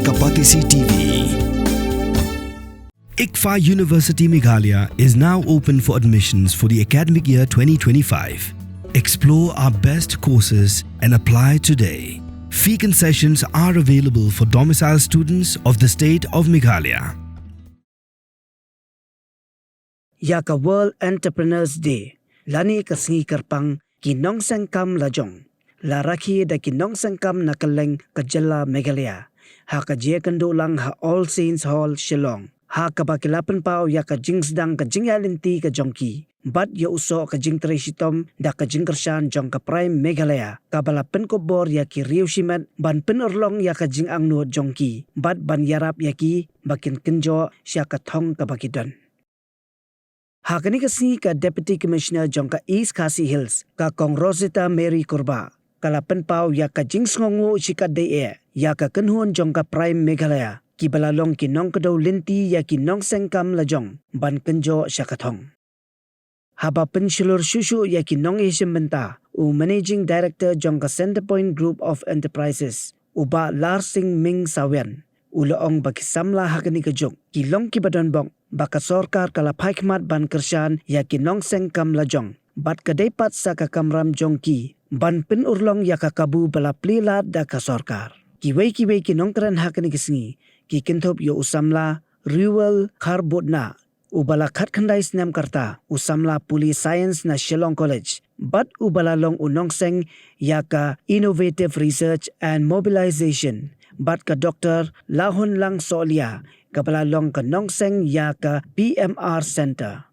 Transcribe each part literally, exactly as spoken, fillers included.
Kapatisi T V. ICFAI University Meghalaya is now open for admissions for the academic year twenty twenty-five. Explore our best courses and apply today. Fee concessions are available for domicile students of the state of Meghalaya. Ïa ka World Entrepreneurs Day lane ka sngi kyrpang ki nongseng kam lajong la rakhe da ki nongseng kam na kylleng ka jylla Meghalaya ha ka jingïakynduh lang ha All Saints Hall, Shillong, ha kaba ki la pynpaw ïa ka jingsdang ka jingïaid lynti ka jong ki bad ïa u soh ka jingtrei shitom da ka jingkyrshan jong ka PRIME Meghalaya, kaba la pynkup bor ïa ki riew shimet ban pynurlong ïa ka jingangnud jong ki bad ban ïarap ïa ki ba kin kynjoh sha ka thong kaba ki don. Ha kane ka sngi ka Deputy Commissioner jong ka East Khasi Hills, ka Kong Rosita Mary Kurbah, ka la pynpaw ïa ka jingsngewnguh shikatdei eh ïa ka kynhun jong ka PRIME Meghalaya, kiba la long ki nongkdew lynti ïa ki nongseng kam lajong ban kynjoh sha ka thong. Haba pynshlur shuh shuh ïa ki nongïashim bynta, u Managing Director jong ka Centrepoint Group of Enterprises, u Bah Larsing Ming Sawian, u la ong ba ki samla ha kane ka juk ki long kiba donbok ba ka sorkar ka la phai khmat ban kyrshan ïa ki nongseng kam lajong bad ka dei pat sa ka kamram jong ki ban pynurlong ïa ka kabu ba la plie lad da ka sorkar. Kiwei kiwei ki nongkren ha kane ka sngi ki kynthup ïa u samla Ruel Kharbutna, uba la khatkhyndai snem ka rta, u samla pule Science na Shillong College bad uba la long u nongseng ïa ka Innovative Research and Mobilization, bad ka Doctor Lahunlang Sohlia, kaba la long ka nongseng ïa ka P M R Center.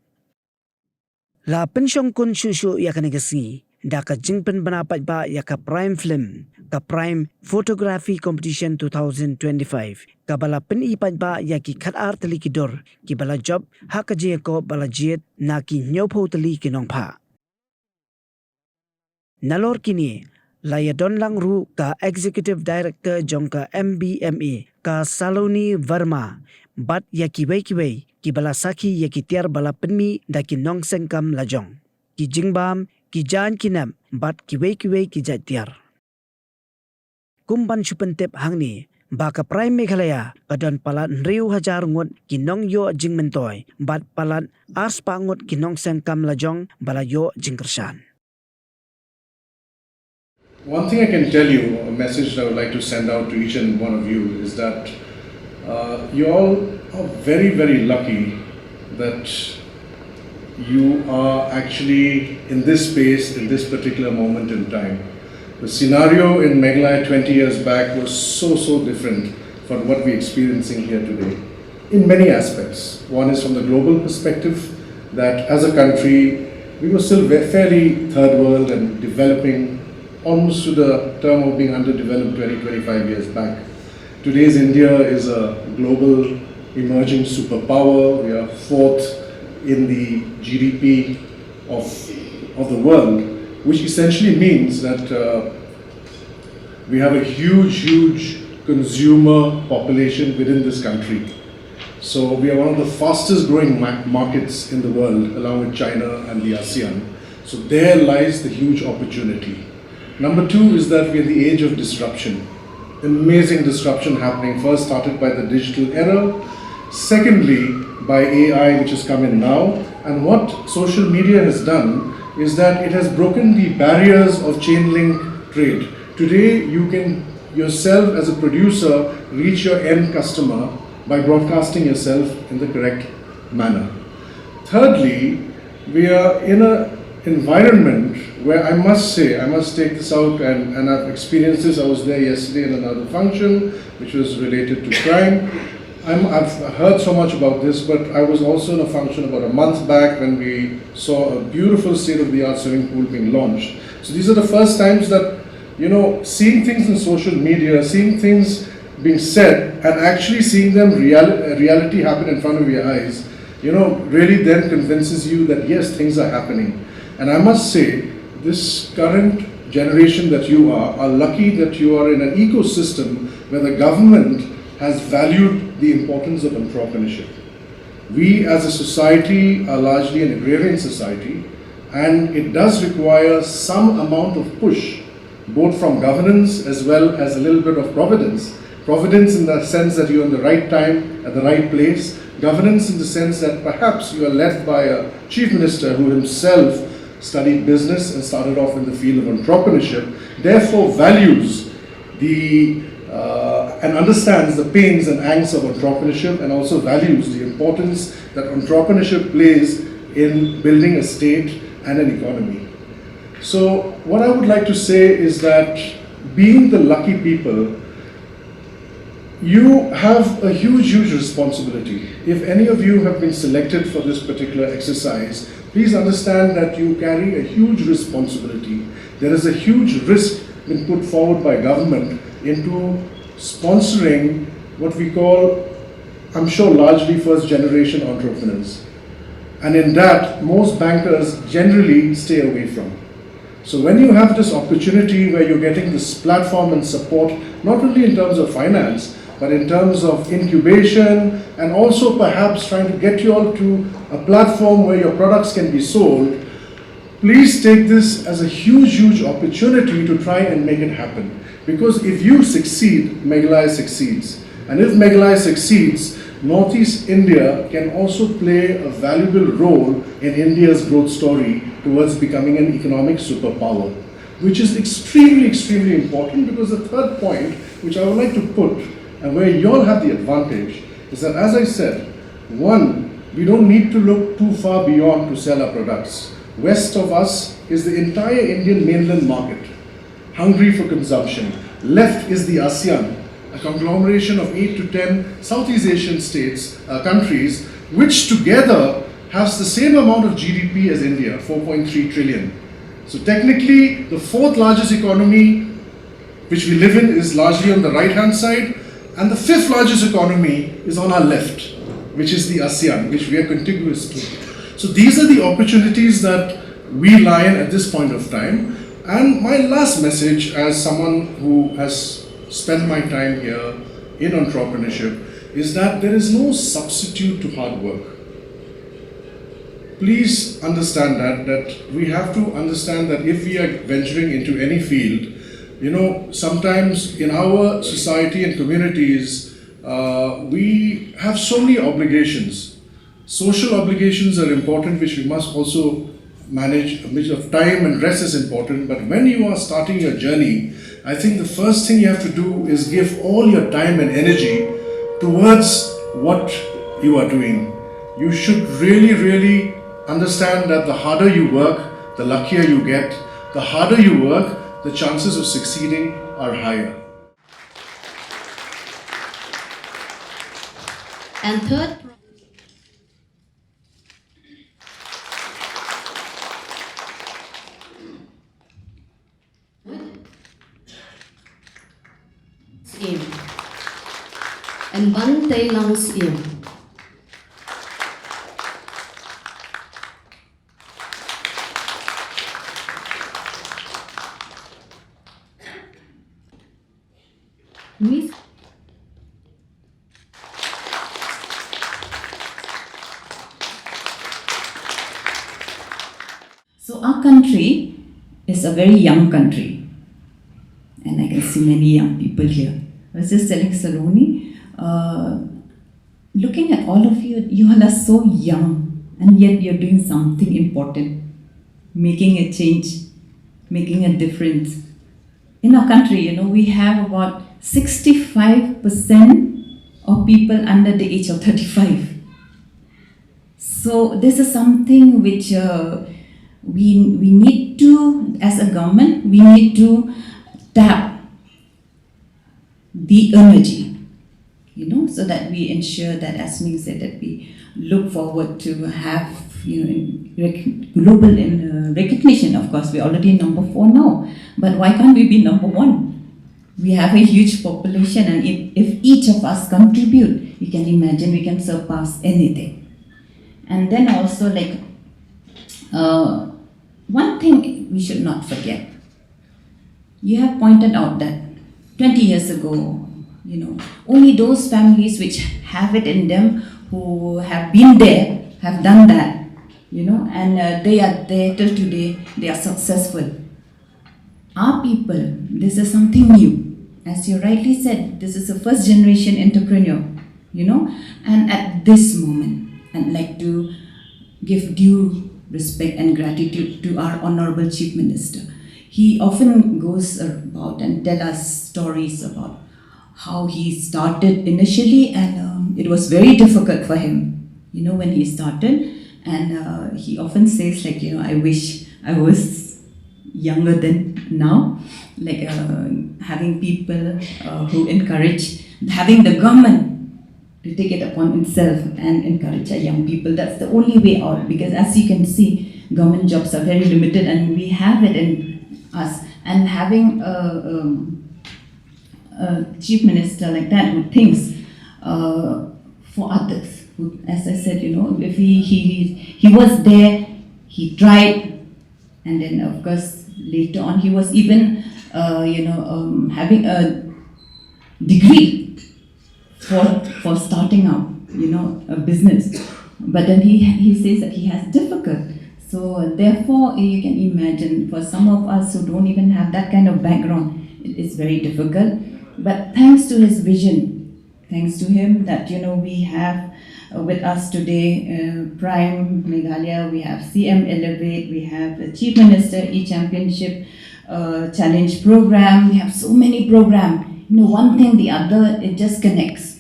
La pynshongkun shuh shuh ïa kane ka sngi da ka jingpynbna paidbah ïa ka PRIME Film, ka PRIME Photography Competition two thousand twenty-five, kaba la pyni paidbah ïa ki khatar tylli ki dur kiba la jop ha ka jingïakob ba la jied na ki hynñiewphew tylli ki nongphah. Nalor kine, la ïadon lang ruh ka Executive Director jong ka M B M A, ka Saloni Verma, bad ïa kiwei kiwei kiba la sakhi ïa ki tiar ba la pynmih da ki nongseng kam lajong, ki jingbam, ki jaiñ ki nep bad kiwei kiwei ki jait tiar. Kum ban shu pyntip hangne ba ka PRIME Meghalaya ka don palat hynriew hajar ngut ki nongïoh jingmyntoi bad palat arspah ngut ki nongseng kam lajong ba la ïoh jingkyrshan. One thing I can tell you, a message that I would like to send out to each and one of you is that, uh, you all are very, very lucky that you are actually in this space, in this particular moment in time. The scenario in Meghalaya twenty years back was so, so different from what we're experiencing here today in many aspects. One is from the global perspective, that as a country, we were still ve-, fairly third world and developing, almost to the term of being underdeveloped twenty, twenty-five years back. Today's India is a global emerging superpower. We are fourth in the G D P of, of the world, which essentially means that, uh, we have a huge, huge consumer population within this country. So we are one of the fastest growing ma-, markets in the world, along with China and the ASEAN. So there lies the huge opportunity. Number two is that we're in the age of disruption. Amazing disruption happening. First started by the digital era, secondly by A I, which has come in now. And what social media has done is that it has broken the barriers of chain link trade. Today, you can yourself as a producer reach your end customer by broadcasting yourself in the correct manner. Thirdly, we are in an environment where I must say, I must take this out, and, and I've experienced this. I was there yesterday in another function, which was related to crime. I'm, I've heard so much about this, but I was also in a function about a month back when we saw a beautiful state-of-the-art swimming pool being launched. So these are the first times that, you know, seeing things in social media, seeing things being said, and actually seeing them real-, reality happen in front of your eyes, you know, really then convinces you that, yes, things are happening. And I must say, this current generation that you are, are lucky that you are in an ecosystem where the government has valued the importance of entrepreneurship. We as a society are largely an agrarian society, and it does require some amount of push, both from governance as well as a little bit of providence, Providence in the sense that you're in the right time at the right place. Governance in the sense that perhaps you are led by a chief minister who himself studied business and started off in the field of entrepreneurship, therefore values the uh, and understands the pains and angst of entrepreneurship and also values the importance that entrepreneurship plays in building a state and an economy. So, what I would like to say is that being the lucky people, you have a huge, huge responsibility. If any of you have been selected for this particular exercise, please understand that you carry a huge responsibility. There is a huge risk been put forward by government into sponsoring what we call, I'm sure, largely first generation entrepreneurs. And in that, most bankers generally stay away from. So when you have this opportunity where you're getting this platform and support, not only in terms of finance, but in terms of incubation and also perhaps trying to get you all to a platform where your products can be sold, please take this as a huge, huge opportunity to try and make it happen. Because if you succeed, Meghalaya succeeds. And if Meghalaya succeeds, Northeast India can also play a valuable role in India's growth story towards becoming an economic superpower, which is extremely, extremely important, because the third point, which I would like to put, and where you all have the advantage, is that, as I said, one, we don't need to look too far beyond to sell our products. West of us is the entire Indian mainland market, hungry for consumption. Left is the ASEAN, a conglomeration of eight to ten Southeast Asian states, uh, countries, which together has the same amount of G D P as India, four point three trillion. So technically, the fourth largest economy which we live in is largely on the right hand side, and the fifth largest economy is on our left, which is the ASEAN, which we are contiguous to. So these are the opportunities that we lie in at this point of time. And my last message, as someone who has spent my time here in entrepreneurship, is that there is no substitute to hard work. Please understand that, that we have to understand that if we are venturing into any field, you know, sometimes in our society and communities, uh, we have so many obligations. Social obligations are important, which we must also manage. A bit of time and rest is important, but when you are starting your journey, I think the first thing you have to do is give all your time and energy towards what you are doing. You should really, really understand that the harder you work, the luckier you get. The harder you work, the chances of succeeding are higher. And third, Syiem. Em Ban Tei Lang Syiem. Miss. So our country is a very young country, and I can see many young people here. I was just telling Saloni, uh, looking at all of you, you all are so young, and yet you're doing something important, making a change, making a difference. In our country, you know, we have about sixty-five percent of people under the age of thirty-five. So this is something which uh, we, we need to, as a government, we need to tap the energy, you know, so that we ensure that, as Ming said, that we look forward to have, you know, in rec- global in uh, recognition. Of course, we're already number four now, but why can't we be number one? We have a huge population, and if, if each of us contribute, you can imagine we can surpass anything. And then also, like, uh, one thing we should not forget. You have pointed out that twenty years ago, you know, only those families which have it in them, who have been there, have done that, you know, and uh, they are there till today, they are successful. Our people, this is something new. As you rightly said, this is a first generation entrepreneur, you know, and at this moment, I'd like to give due respect and gratitude to our Honorable Chief Minister. He often goes about and tell us stories about how he started initially, and um, it was very difficult for him, you know, when he started. And uh, he often says, like, you know, I wish I was younger than now, like uh, having people uh, who encourage, having the government to take it upon itself and encourage our young people. That's the only way out, because as you can see, government jobs are very limited, and we have it in us. And having a, um, a chief minister like that who thinks uh, for others, who, as I said, you know, if he, he, he was there, he tried, and then of course later on he was even, uh, you know, um, having a degree for for starting up, you know, a business. But then he he says that he has difficult. So therefore, you can imagine, for some of us who don't even have that kind of background, it is very difficult. But thanks to his vision, thanks to him, that, you know, we have uh, with us today, uh, Prime Meghalaya, we have C M Elevate, we have the Chief Minister E-Championship uh, Challenge Program, we have so many programs. You know, one thing, the other, it just connects,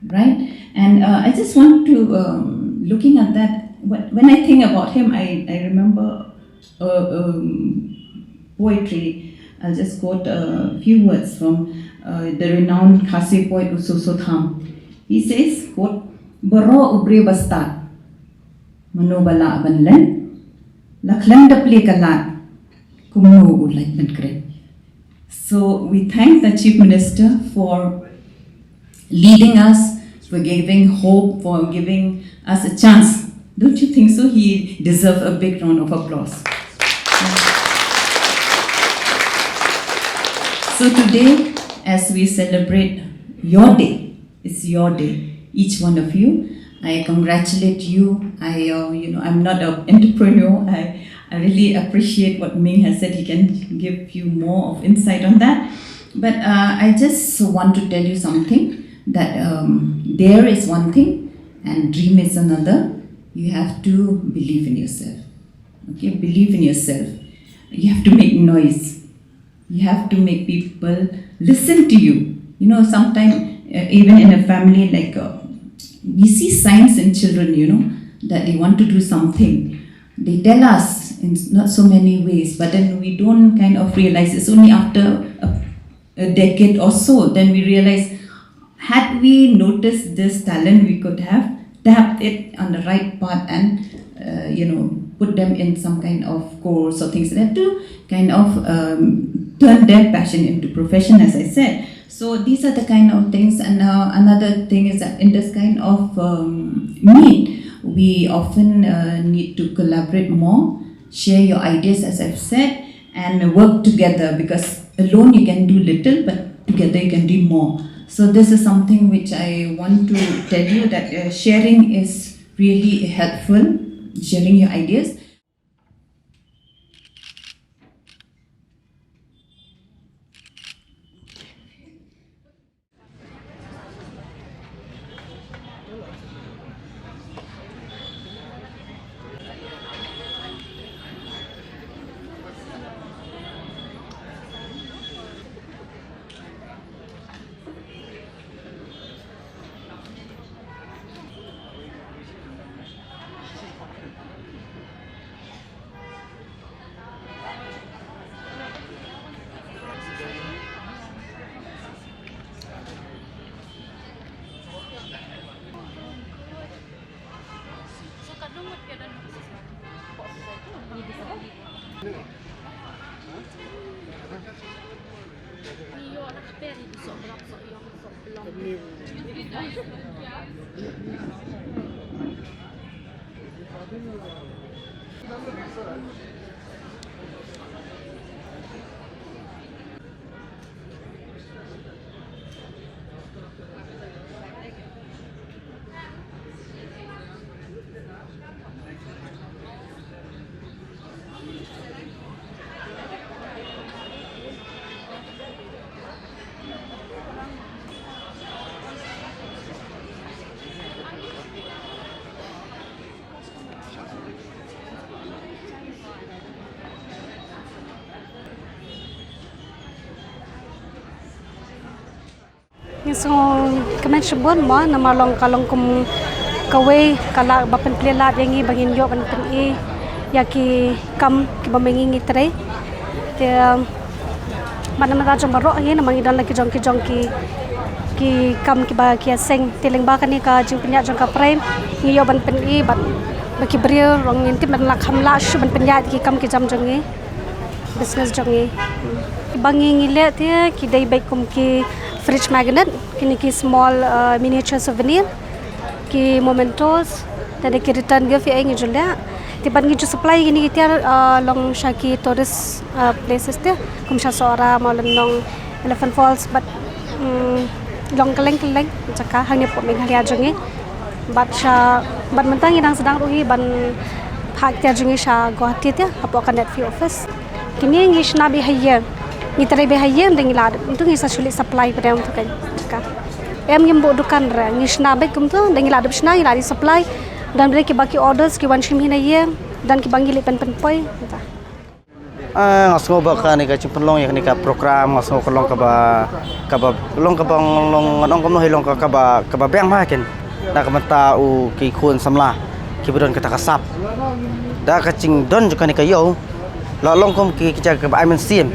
right? And uh, I just want to, um, looking at that, when, when I think about him, I, I remember uh, um, poetry. I'll just quote a few words from uh, the renowned Khasi poet U Soso Tham. He says, quote, "Baroh u briew ba stad, mano ba lah ban len, la khlem da plie ka lad, kumno u lait ban kren." So we thank the Chief Minister for leading us, for giving hope, for giving us a chance. Don't you think so? He deserves a big round of applause. So today, as we celebrate your day, it's your day, each one of you. I congratulate you. I, uh, you know, I'm not an entrepreneur. I, I really appreciate what Ming has said. He can give you more of insight on that. But uh, I just want to tell you something, that um, there is one thing and dream is another. You have to believe in yourself. Okay, believe in yourself. You have to make noise. You have to make people listen to you. You know, sometimes uh, even in a family, like uh, we see signs in children, you know, that they want to do something. They tell us in not so many ways, but then we don't kind of realize. It's only after a, a decade or so, then we realize, had we noticed this talent, we could have tapped it on the right path and uh, you know, put them in some kind of course or things like that to kind of um, turn their passion into profession, as I said. So these are the kind of things. And uh, another thing is that in this kind of um, meet, we often uh, need to collaborate more, share your ideas, as I've said, and work together, because alone you can do little, but together you can do more. So this is something which I want to tell you, that uh, sharing is really helpful, sharing your ideas. Ngi sngewkmen shibun mo, namar long ka long kum kawei ka lad ba pynplie lad ïa ngi ba ngin ïoh ban pyni ïa ki kam kiba ma ngi ngi trei. Te bad namar jong baroh hi namar ngi don la ki jong ki jong ki ki kam kiba ki ïaseng. Te lyngba kane ka jingpynïaid jong ka Prime ngi ïoh ban pyni bad ba ki briew ruh ngin tip ban lah kham lah shuh ban pynïaid ki kam ki jam jong ngi, business jong ngi. Kiba ngi ngi leh te ki dei beit kum ki fridge magnet, kine ki small, uh, miniature souvenir, ki mementos, te da ki return gift ïa ngi ju leh. Te bad ngi ju supply kine ki tiar, uh, long sha ki tourist, uh, places te, kum sha Sohra, Mawlynnong, Elephant Falls, bad, mm, long kylleng kylleng jaka hangne hapoh Meghalaya jong ngi. Bad sha, bad mynta ngi dang sdang ruh hi ban phah ki tiar jong ngi sha Guwahati te hapoh ka NEDFI office. Kine ngi shna beit ha ïing. Ngi trei beit ha ïing, da ngi la dep. Kumto ngi sa shu leit supply pdeng tu kan jaka. Em ngim buh dukan re, ngi shna beit kumto, da ngi la dep shna ngi la dep supply. Don beit kiba ki orders ki wan shim hi na ïing, don kiba ngi leit pyn pynpoi. Kumta. Ah, nga sngew ba kane ka jingpynlong ïa kane ka program, nga sngew ka long kaba, kaba long kaba long, nga ong kumno hi long ka, kaba, kaba biang bha ken. Na ka bynta u ki khun samla kiba don kata ka sap. Da ka jingdon jong kane ka ïew la long kum ki, ki jaka kaba ai mynsiem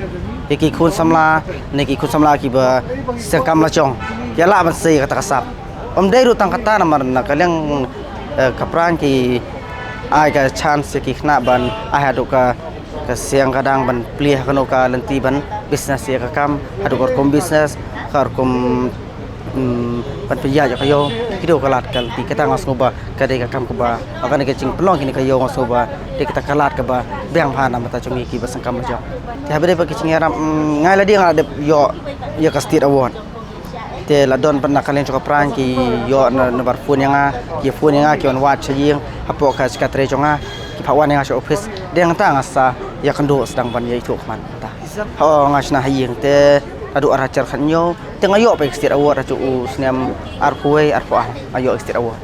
ïa ki khun samla, ne ki khun samla kiba seng kam la jong. Ïa lah ban sei kata ka sap. Ym dei ruh tang kata namar na ka liang, eh, ka Prime ki ai ka chance ïa ki khynnah ban ai haduh ka, ka siang ka dang ban plie ha kano ka lynti ban business ïa ka kam, haduh ka rukom business, ka rukom, mm, ban pynïaid ïa ka ïew, ki dei ka lad ka lynti. Kata nga sngew ba ka dei ka kam kaba, ba kane ka jingpynlong kine ka ïew nga sngew ba dei kata ka lad kaba biang bha na bynta jong ngi kiba seng kam la jong. Te haba dei ba ki jingïarap, mm, nga la dei nga la dep ïoh ïa ka State Award. Te la don pat na ka liang jong ka Prime ki ïoh na, na bar phone ïa nga, ki phone ïa nga, ki wan wad sha ïing hapoh ka secretary jong nga, ki phah wan ïa nga sha office. Dei nangta nga sa ïakynduh sdang ban ïa ithuh khmat nangta. Ho nga shna ha ïing te naduh ar hajar khathynñiew te nga ïoh pat ka State Award ha u snem arphew wei arphew ar nga ïoh ka State Award.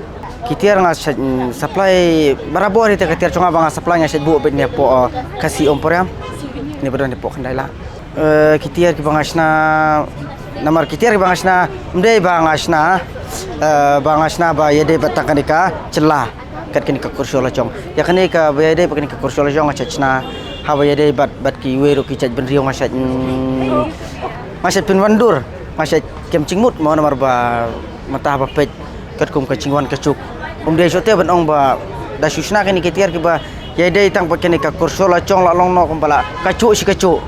Ki tiar nga shait, mm, supply barabor hi te ka tiar jong nga ba nga supply nga shait buh beit ne hapoh, uh, Khasi Emporium ne ba don hapoh Khyndai Lah. Eh, ki tiar kiba nga shna, namar ki tiar kiba nga shna, ym dei ba nga shna, eh, ba nga shna ba ïadei bad tang kane ka jylla, kat kane ka Kyrshaw Lajong. Ïa kane kaba ïadei bad kane ka Kyrshaw Lajong nga shait shna, haba ïadei bad, bad kiwei ruh ki jaitbynriew nga shait, mm, nga shait pynwandur, nga shait kem jingmut mo namar ba mynta haba peit katkum ka jingwan ka juk. Ym dei shuh te ban ong ba da shu shna kine ki tiar kiba ïadei tang bad kane ka Kyrshaw Lajong la long noh kumba la kajuh shi kajuh.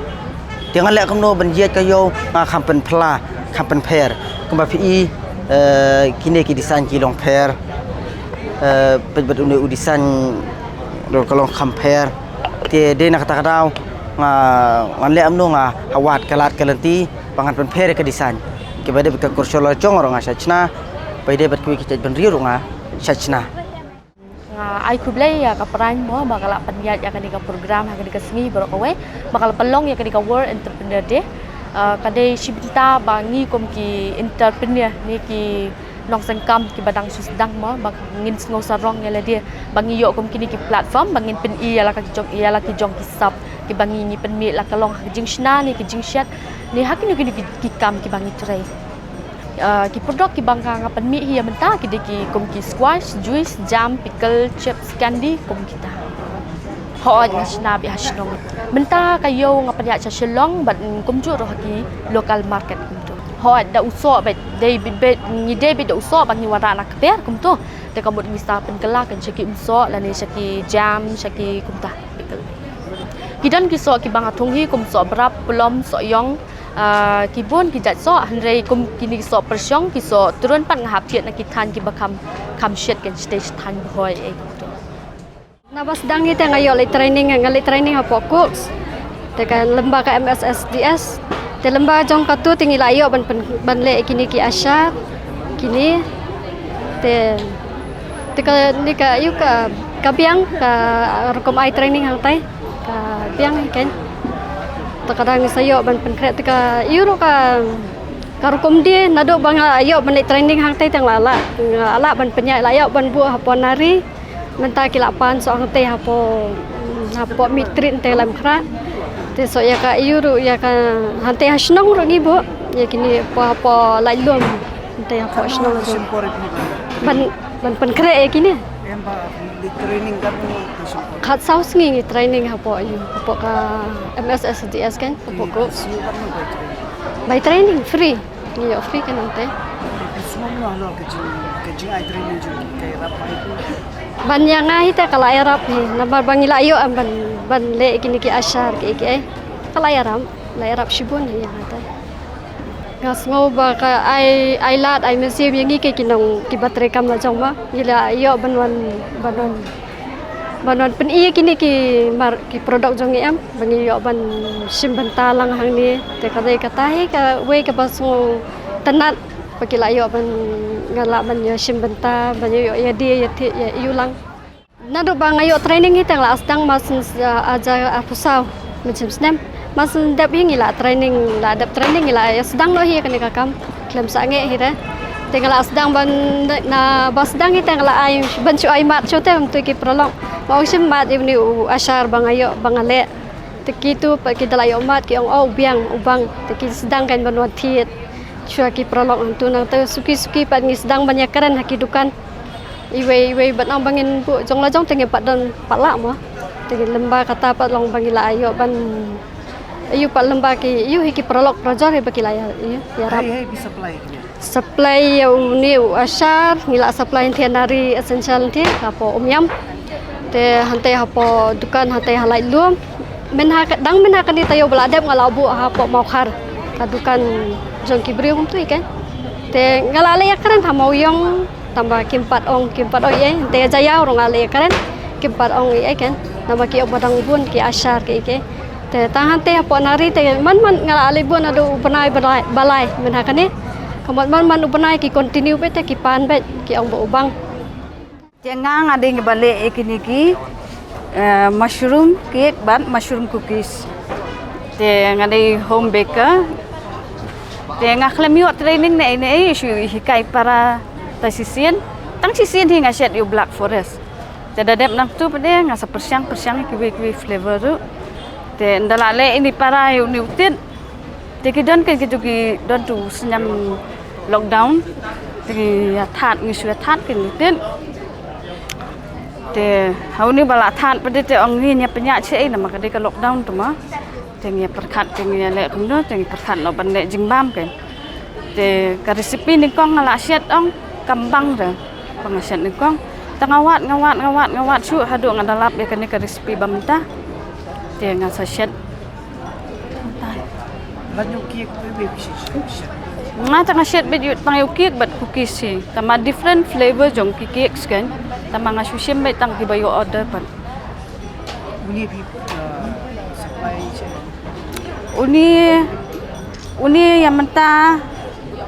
Te nga leh kumno ban ïaid ka ïew nga kham pynphla, kham pynpher. Kumba phi i, eh, kine ki design ki long pher. Eh, peit bad une u design ruh ka long kham pher. Te dei na kata ka daw nga, ngan leh kumno nga ha wad ka lad ka lynti ba ngan pynpher ïa ka design. Kiba dei bad ka Kyrshaw Lajong ruh nga shait shna. Ba ïadei bad kiwei ki jaitbynriew ruh nga shait shna. Nga ai khublei ïa ka Prime mo ba ka la pynïaid ïa kane ka program ha kane ka sngi baroh kawei ba ka la pynlong ïa kane ka World Entrepreneur Day. Ah, ka dei shi bynta ba ngi kum ki entrepreneur ne ki nongseng kam kiba dang shu sdang mo ba ngin sngew sarong ïa lade ba ngi ïoh kum kine ki platform ba ngin pyni ïa la ki jong, ïa la ki jong ki sap kiba ngi, ngi pynmih la ka long ha ki jingshna ne ki jingshet ne ha kino kino ki, ki kam kiba ngi trei. Ah, ki product kiba nga, nga pynmih hi ïa mynta ki dei ki kum ki squash, juice, jam, pickle, chips, candy, kum kita. Hooid nga shna beit ha shnong. Mynta ka ïew nga pynïaid sha Shillong bad, mm, kumjuh ruh ha ki local market kumto. Hooid da u soh beit, dei beit, beit, ngi dei beit da u soh ba ngi wanrah na kper kumto. Te ka mut ngi sa pynkylla kan sha ki umsoh lane sha ki jam, sha ki kumta. Ki don ki soh kiba nga thung hi kum soh brap, plum, soh ïong, ah, ki bun ki jait soh, hynrei kum kine ki soh pyrshong, ki soh trun pat nga hap thied na ki thaiñ kiba kham, kham shit kan shatei sha thaiñ Bhoi ei kumto. Naba sdang hi te nga ïoh leit training, nga leit training hapoh Cook's. Te ka lyngba ka M S S D S. Te lyngba jong katu te ngi la ïoh ban pyn, ban leh kine ki ashar, kine. Te, te kane ka, ïoh ka, ka biang, ka rukom ai training hangtai. Ka biang hi kan. Te ka dang sa ïoh ban pynkhreh te ka, ïoh ruh ka, ka rukom die, naduh ba nga ïoh ban leit training hangtai te nga la, nga la ban pynïaid la ïoh ban buh hapoh Nari. Mynta ki la pan soh hangtei hapoh, hapoh Mitrit hangtei Lamkhra. Te soh ïa ka ïu ruh ïa ka hangtei ha shnong ruh ngi buh. Ïa kine hapoh, hapoh Laitlum. Te hapoh shnong jong. Ban, ban pynkhreh ïa kine. Em ba, di training ka tu, di sempor. Khatsaw sngi ngi training hapoh ïa, hapoh ka M S S D S kan, hapoh ko. By training, free. Ngi ïoh free kan nangte. Ban ïa nga hi te ka la ïarap hi. Namar ba ngi la ïoh em ban, ban leh kine ki ashar ki, ki, eh. Ka la ïarap, la ïarap shibun hi ïa nga te. Nga sngew ba ka ai, ai lad, ai mynsiem ïa ngi ki, ki nong, ki ba treikam la jong ma. Ngi la ïoh ban wan, ban wan, ban wan pyni ïa kine ki mar, ki product jong ngi em. Ba ngi ïoh ban shim bynta lang hangne. Te ka dei kata hi kawei kaba sngewtynnat ba ki la ïoh ban, nga lah ban ïoh shim bynta, ban ïoh, ïoh ïa die ïa thiah ïa ïu lang. Naduh ba nga ïoh training hi te nga la sdang mar syn, ah, hajar arphew saw mynshem snem. Mar syn dep hi ngi la training, la dep training ngi la ïa sdang noh hi ïa kane ka kam. Khlem sangeh hi re. Te nga la sdang ban, na ba sdang hi te nga la ai ban shu ai mad shuh te ym tu ki paralok. Nga ong shim mad ïa une u ashar ba nga ïoh ba nga leh. Te kitu pat ki da la ïoh mad ki ong, "Oh, u biang, u bang." Te ki sdang kan ban wan thied shuwa ki paralok hangtu. Nangta suki suki pat ngi sdang ban ïa kren ha ki dukan. Iwei iwei ban ong ba ngin buh jong la jong te ngi pat don pat lah mo. Te ngi lem ba kata pat long ba ngi la ïoh ban, ïoh pat lem ba ki, ïoh hi ki paralok parajor hi ba ki la ïa, ïoh ïarap. Hei, hei, ki supply ki. Supply ïa une u ashar, ngi la supply hangtei Nari Essential hangtei, hapoh Umiam. Te hangtei hapoh dukan hangtei ha Laitlum. Mynha ka, dang mynha kane taïew ba la dep nga la buh hapoh Mawkhar. Ka dukan jong ki briew kumtu hi kan. Te nga la leh ïa kren ha Mawiong, tangba kim pat ong, kim pat ong ïa, hangtei Jaiaw ruh nga leh ïa kren, kim pat ong ïa kan. Namar ki ong ba dang bun ki ashar ki, ki. Te tang hangtei hapoh Nari te man man nga la leit bun naduh u bnai ba lai, ba lai mynha kane. Ka mut man man u bnai ki continue beit te ki pan beit ki ong ba u bang. Te nga nga dei ngi ba leh ïa kine ki, eh, mushroom cake bad mushroom cookies. Te nga dei home baker. Te nga khlem ïoh training ne ei ne ei, shu hikai para ta shisien. Tang shisien hi nga shet ïa u Black Forest. Te da dep nangtu pat de nga sa pyrshang pyrshang kiwei kiwei flavor ruh. Te ynda la leh ïa ini para ïa une u tit. Te ki don ki, ki ju ki don tu snem lockdown. Te ngi ïa thad, ngi shu ïa thad ki u tit. Te ha une ba la thad pat de te ong ngi ïa pynïaid sha ei namar ka dei ka lockdown tu ma. Te ngi pyrkhat te ngi leh kumno, te ngi pyrkhat noh ban leh jingbam kein. Te ka recipe nyngkong nga la shet ong kam bang re. Ba nga shet nyngkong. Te nga wad, nga wad, nga wad, nga wad shuh haduh nga da lap ïa kane ka recipe ba mynta. Te nga sa shet. Mynta. Ban ïa u cake, wei wei phi shet. Nga te nga shet beit ïa u, tang ïa u cake bad cookies hi. Tangba different flavor jong ki cakes kein. Tangba nga shu shim beit tang kiba ïoh order pat. Une phi, uh, supply sha? Une, une ïa mynta,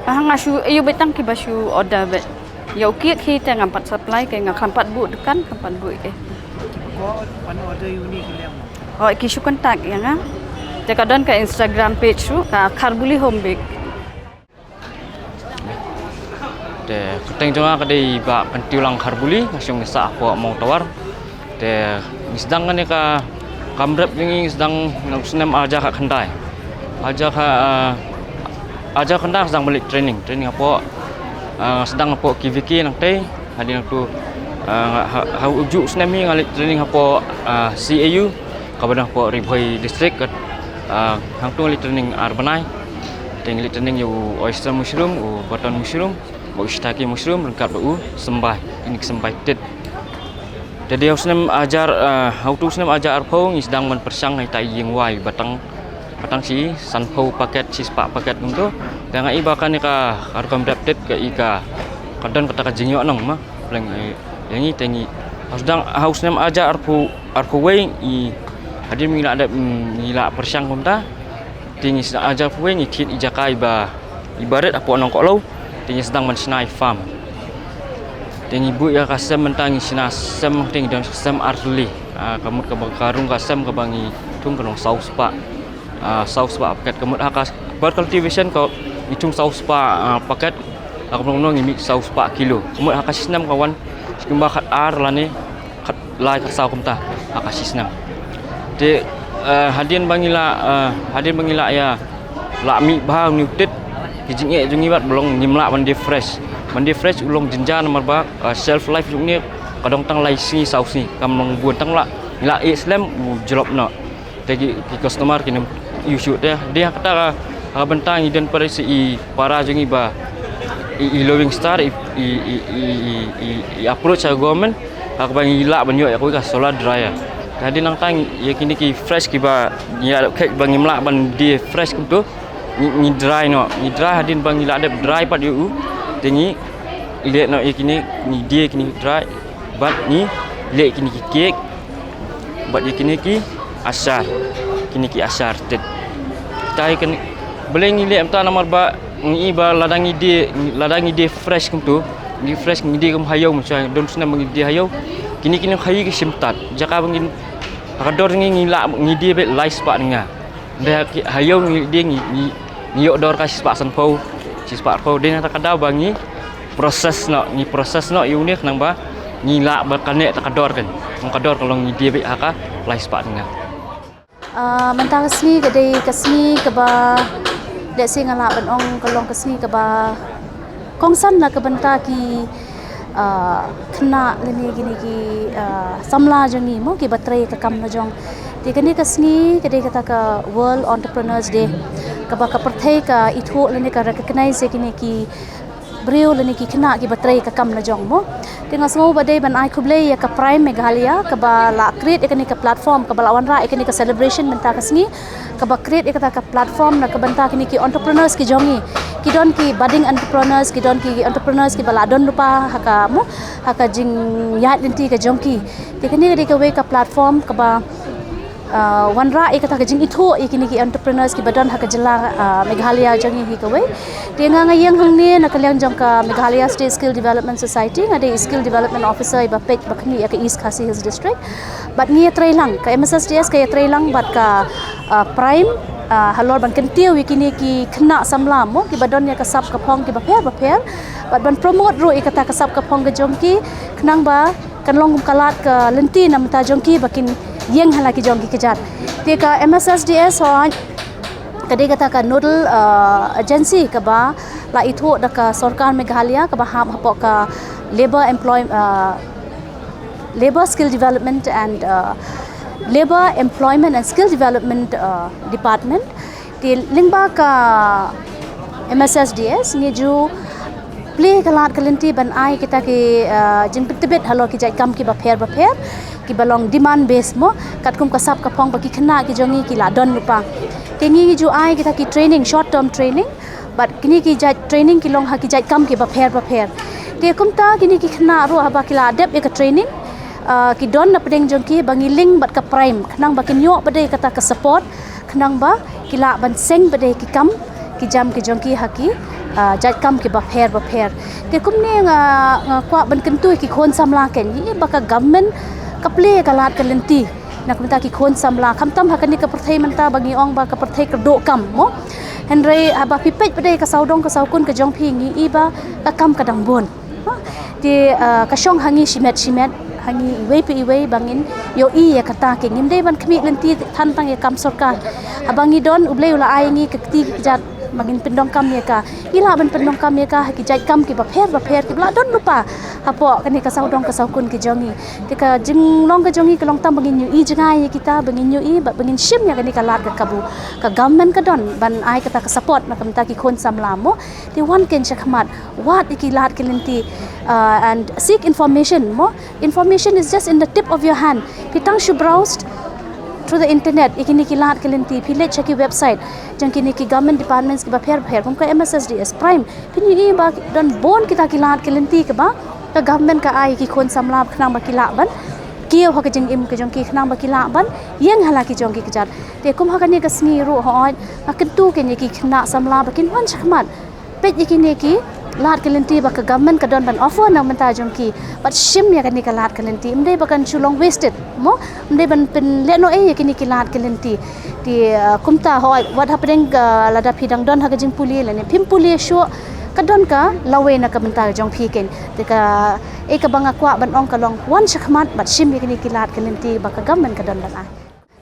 ah, nga shu, ïa beit tang kiba shu order beit. Ïa u cake hi te ngam pat supply kein, nga khlem pat buh dukan, khlem pat buh eh. Ko pan order ïa une ki leh mo? Oh, ki shu contact ïa nga. Te ka don ka Instagram page ruh, ka Kharbuli Home Bake. Te kyrteng jong nga ka dei Bah Kyntiew Lang Kharbuli, nga shong ngi sah hapoh Mawtawar. Te ngi sdang kane ka kam rep jong ngi, ngi sdang na u snem ar hajar khatkhyndai. Ar hajar kha, ah, ar hajar khatkhyndai sdang ban leit training, training hapoh, ah, sdang hapoh K V K nangtei, hadien nangtu, ah, ha, ha u juh u snem hi nga leit training hapoh, ah, C A U. Kaba dang hapoh Ri Bhoi District, kat, ah, hangtu ngi leit training ar bnai. Te ngi leit training ïa u oyster mushroom, u button mushroom, u shiitake mushroom, ryngkat bad u symbai, kine ki symbai tit. Te dei ha u snem ar hajar, ah, ha utu u snem ar hajar arphew ngi sdang ban pyrshang ïa ita i ïing wai batang, batang shi sanphew paket, shispah paket kumtu. Te nga i ba kane ka, ka rukom rep tit ka i ka, ka don kata ka jingïoh nong ma. Pleng, eh, ïa ngi te ngi. Ha u sdang, ha u snem ar hajar arphew, arphew wei ngi, hadien ngi la dep, mm, ngi la pyrshang kumta. Te ngi sdang ar hajar arphew wei ngi thied i jaka iba, iba rit hapoh Nongkohlew. Te ngi sdang ban shna i farm. Te ngi buh ïa ka sem mynta ngi shna sem te ngi don sem artylli. Ah, ka mut kaba ka rung ka sem kaba ngi thung ka long saw spah. Ah, saw spah paket, ka mut ha ka per cultivation ka ngi thung saw spah, ah, paket, ha ka mut ngi mih saw spah kilo. Ka mut ha ka shi snem ka wan shi kumba khat ar lane khat lai khat saw kumta ha ka shi snem. Te, ah, hadien ba ngi la, ah, hadien ba ngi la ïa la mih bha une u tit. Ki jingeh jong ngi bad ba long ngim lah ban die fresh. Ban die fresh u long jynjar namar ba, ah, shelf life jong ngi ka dang tang lai sngi saw sngi, kam long bun tang lah. Ngi lah eh slem u jlop noh. Te ki, ki customer kin ym ïoh shuh te. Dei ha kata ka, ka bynta ngi don pyrshah i para jong ngi ba i, i Living Star i, i, i, i, i, i approach ha government ha kaba ngi lah ban ïoh ïa kawei ka solar dryer. Te hadien nangta ïa kine ki fresh kiba ngi ïa khet ba ngim lah ban die fresh kumto, ngi, ngi dry noh, ngi dry hadien ba ngi lah dep dry pat ïa u. Te ngi leh noh ïa kine, ngi die kine dry bad ngi leh kine ki cake bad ïa kine ki achar, kine ki achar te. Te kane balei ngi leh mynta namar ba ngi i ba lada ngi die, lada ngi die fresh kumto, ngi fresh ngi die kum ha ïew mynta don snem ba ngi die ha ïew. Kine kine ha ïew ki shim tad. Jaka ba ngin ha ka dor ngi ngi lah ngi die beit lai spah tnga. Dei ha ki, ha ïew ngi die ngi, ngi, ngi ïoh dor ka shispah sanphew, shispah arphew. Dei na kata ka daw ba ngi process noh, ngi process noh ïa une khnang ba ngi lah ba kane ta ka dor kan. Ka dor ka long ngi die beit ha ka lai spah tnga. Ah, mynta ka sngi ka dei ka sngi kaba, let's say nga lah ban ong ka long ka sngi kaba kongsan na ka bynta ki, ah, khynnah lane kine ki, ah, samla jong ngi mo kiba trei ka kam la jong. Te kane ka sngi ka dei kata ka World Entrepreneurs Day kaba ka pyrthei ka ithuh lane ka recognize ïa kine ki briew lane ki khynnah kiba trei ka kam la jong mo. Te nga sngew ba dei ban ai khublei ïa ka Prime Meghalaya kaba la create ïa kane ka platform, kaba la wanrah ïa kane ka celebration mynta ka sngi, kaba create ïa kata ka platform na ka bynta kine ki entrepreneurs ki jong ngi. Ki don ki budding entrepreneurs, ki don ki entrepreneurs kiba la don lypa ha ka mo, ha ka jingïaid lynti ka jong ki. Te kane ka dei kawei ka platform kaba, ah, wanrah ïa kata ka jingithuh ïa kine ki entrepreneurs kiba don ha ka jylla, ah, Meghalaya jong ngi hi kawei. Te nga nga ïeng hangne na ka liang jong ka Meghalaya State Skill Development Society, nga dei Skill Development Officer iba peit ba khmih ïa ka East Khasi Hills District. Bad ngi ïatreilang, ka M S S D S ka ïatreilang bad ka, ah, Prime, ah, halor ban kyntiew ïa kine ki khynnah samla mo kiba don ïa ka sap ka phong kiba pher ba pher. Bad ban promote ruh ïa kata ka sap ka phong ka jong ki khnang ba kan long kum ka lad ka lynti na bynta jong ki ba kin ïeng ha la ki jong ki kjat. Te ka M S S D S hooid ka dei kata ka nodal, ah, agency kaba la ithuh da ka sorkar Meghalaya kaba hap hapoh ka Labour Employ-, ah, Labour Skill Development and, ah, Labour Employment and Skill Development, ah, Department. Te lyngba ka M S S D S ngi ju plie ka lad ka lynti ban ai kita ki, ah, jingpyntbit halor ki jait kam kiba pher ba pher kiba long demand base mo, katkum ka sap ka phong ba ki khynnah ki jong ngi ki la don lypa. Te ngi ju ai kita ki training, short term training, bad kine ki jait training ki long ha ki jait kam kiba pher ba pher. Te kumta kine ki khynnah ruh haba ki la dep ïa ka training, ah, ki don na pdeng jong ki ba ngi link bad ka Prime khnang ba kin ïoh ba dei kata ka support khnang ba ki lah ban seng ba dei ki kam ki jam ki jong ki ha ki, ah, jait kam kiba pher ba pher. Te kumne nga, nga kwah ban kyntu ïa ki khun samla kein, ïa ba ka government ka plie ka lad ka lynti na ka bynta ki khun samla, khamtam ha kane ka pyrthei mynta ba ngi ong ba ka pyrthei kyrduh kam mo. Hynrei haba phi peit ba dei ka sawdong ka sawkun ka jong phi ngi i ba ka kam ka dang bun. Ha? Te, ah, ka shong ha ngi shimet shimet, ha ngi iwei pa iwei ba ngin ïohi ïa kata kein. Ngim dei ban khmih lynti than tang ïa kam sorkar. Haba ngi don, U Blei u la ai ngi ka kti ka kjat ba ngin pyndonkam ïa ka. Ngi lah ban pyndonkam ïa ka ha ki jait kam kiba pher ba pher kiba la don lypa hapoh kane ka sawdong ka sawkun ka jong ngi. Te ka jinglong ka jong ngi ka long tang ba ngin ïohi jngai ïa kita, ba ngin ïohi bad ba ngin shim ïa kane ka lad ka kabu. Ka government ka don ban ai kata ka support na ka bynta ki khun samla mo. Te wan kein shakhmat, wad ïa ki lad ki lynti, uh, and seek information mo. Information is just in the tip of your hand. Phi tang shu browse through the internet ïa kine ki lad ki lynti, phi leit sha ki website jong kine ki government departments kiba pher pher kum ka M S S D S, Prime. Phin ïohi ba don bun kita ki lad ki lynti kiba ka government ka ai ki khun samla khnang ba ki lah ban kiew ha ka jingim ka jong ki, khnang ba ki lah ban ïeng ha la ki jong ki kjat. Te kum ha kane ka sngi ruh hooid nga kyntu kein ïa ki khynnah samla ba kin wan shakhmat peit ïa kine ki lad ki lynti ba ka government ka don ban offer na ka bynta jong ki, bad shim ïa kane ka lad ka lynti. Ym dei ba kan shu long wasted mo, ym dei ban pynlehnohei ïa kine ki lad ki lynti. Te, uh, kumta hooid, wat hapdeng ka, lada phi dang don ha ka jingpule lane phim pule shuh, ka don ka lawei na ka bynta jong phi kein. Te kaei kaba nga kwah ban ong ka long wan shakhmat bad shim ïa kine ki lad ki lynti ba ka government ka don ban ai.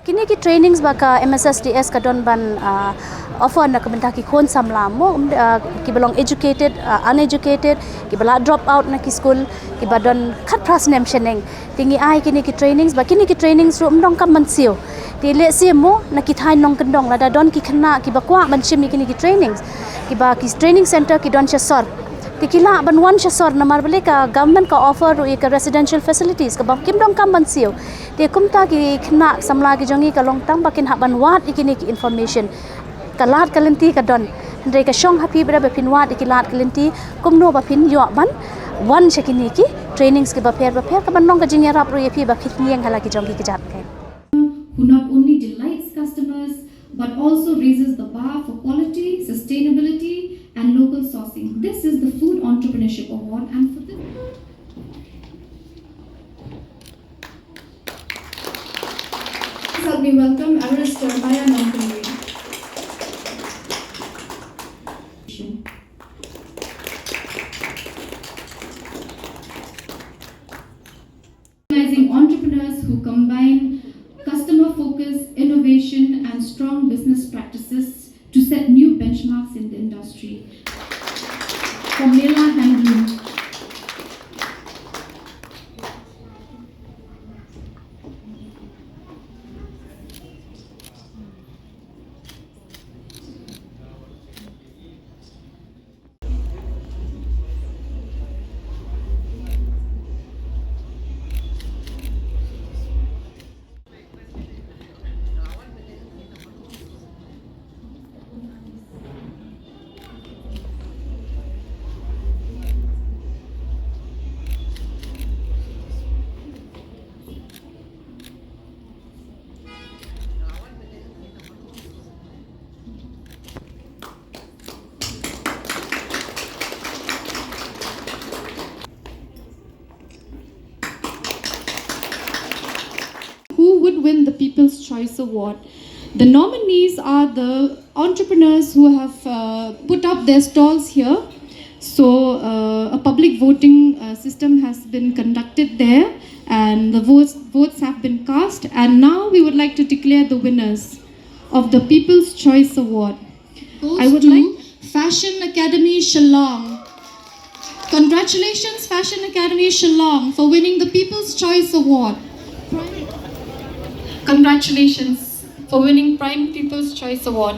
Kine ki trainings ba ka M S S D S ka don ban, ah, Offer na ka bynta ki khun samla mo, um, uh, kiba long educated, uh, uneducated, kiba la drop out na ki school, kiba don khatphra snem shaneng. Te ngi ai kine ki trainings, ba kine ki trainings ruh ym donkam ban siew. Te lehse mo na ki thaiñ nongkyndong lada don ki khynnah kiba kwah ban shim ïa kine ki trainings, kiba ki training center ki don sha sor. Te ki lah ban wan sha sor namar balei ka government ka offer ruh ïa ka residential facilities kaba kim donkam ban siew. Te kumta ki khynnah samla ki jong ngi ka long tang ba kin hap ban wad ïa kine ki information. Ka lad ka lynti ka don. Hynrei ka shong ha phi ba phin wad ïa ki lad ki lynti kumno ba phin ïoh ban wan sha kine ki trainings kiba pher ba pher, ka ban long ka jingïarap ruh ïa phi ba phin ïeng ha la ki jong ki kjat. Who not only delights customers but also raises the bar for quality, sustainability, and local sourcing. This is the Food Entrepreneurship Award, and for this, please help me welcome Arist Jeremiah Nongkynrih. Recognizing entrepreneurs who combine customer focus, innovation, and strong business practices to set new benchmarks in the industry. Pamela Handloom. Who would win the People's Choice Award? The nominees are the entrepreneurs who have uh, put up their stalls here. So uh, a public voting uh, system has been conducted there, and the votes votes have been cast. And now we would like to declare the winners of the People's Choice Award. Goes I would to like Fashion Academy Shillong. Congratulations, Fashion Academy Shillong, for winning the People's Choice Award. Congratulations for winning Prime People's Choice Award.